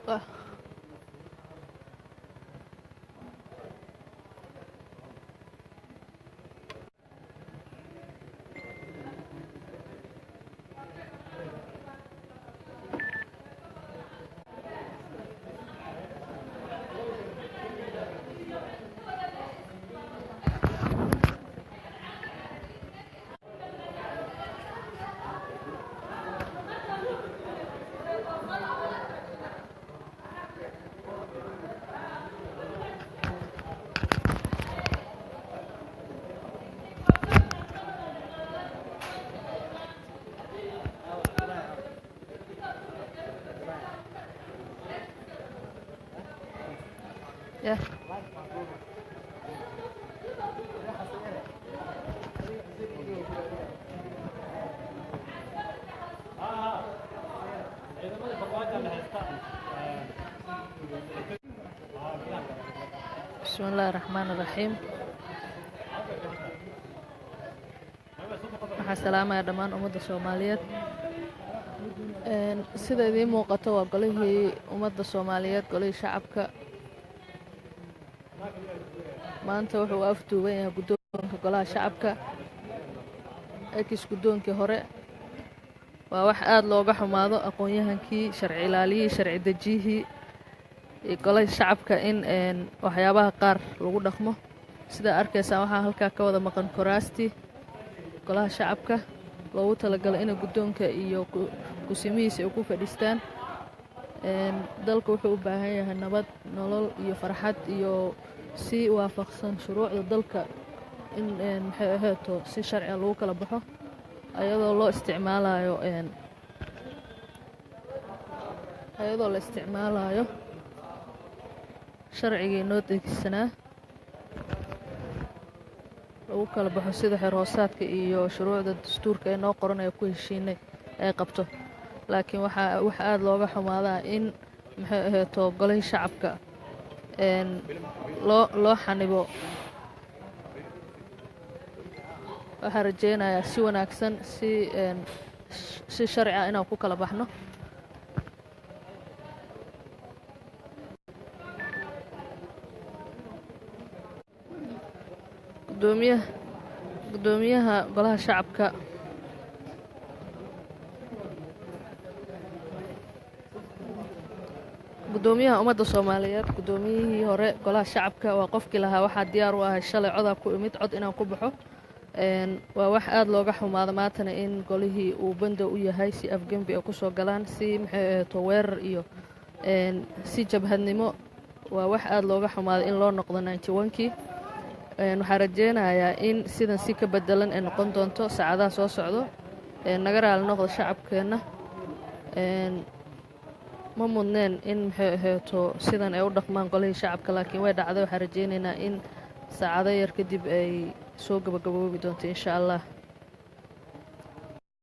Wah. Yeah. Bismillahi raxmaani raxiim. Waxaa salaamaya dhammaan ummadda Soomaaliyeed. Sida idiin muuqato, waa golihii ummadda Soomaaliyeed, golihii shacabka. Maanta wuxuu afduuban yahay guddoonka golaha shacabka, ex guddoonkii hore. Waa wax aada looga xumaado, aqoon-yahankii, sharci ilaaliyihii, sharci dejiyihii iyo golihii shacabka in waxyaabaha qaar lagu dhaqmo. Sidaa arkaysaan, waxaa halkaa ka wada maqan koraastii golaha shacabka loogu talagalay inay guddoonka iyo kusimihiisa ay ku fadhiistaan. Dalka wuxuu u baahan yahay nabad, nolol iyo farxad, iyo si waafaqsan shuruucda dalka in, maxay aheeto, si sharciga lagu kala baxo, ayadoo la isticmaalayo sharcigii noo degisanaa lagu kala baxo, sida xeer hoosaadka iyo shuruucda dastuurka ee noo qoran ee ku heshiinay ay qabto. Laakiin waxaa wax aada looga xumaadaa in, maxay aheeto, golihii shacabka loo xanibo. Waxaan rajeynayaa si wanaagsan, si sharci ah inaan ku kala baxno. Guddoomiyaha golaha shacabka, guddoomiyaha ummadda Soomaaliyeed, guddoomiyihii hore golaha shacabka, waa qofkii lahaa waxaa diyaar u ahay shalay codaa ku imid cod inaan ku baxo. Waa wax aada looga xumaado maantana in golihii uu bandow u yahay, si afgembi ay kusoo galaan, si, maxay aheeto, weerar iyo si jabhadnimo. Waa wax aada looga xumaado in loo noqdo 91-kii. Waxaan rajeynayaa in sidan si ka bedelan ay noqon doonto saacadaha soo socdo. Naga raali noqdo shacabkeenna. Ma mudneen in, maxay aheeto, sidan ay u dhaqmaan golihii shacabka, laakiin way dhacday. Waxaan rajeynaynaa in saacado yar kadib ay soo gabagaboobi doonto, insha Allah.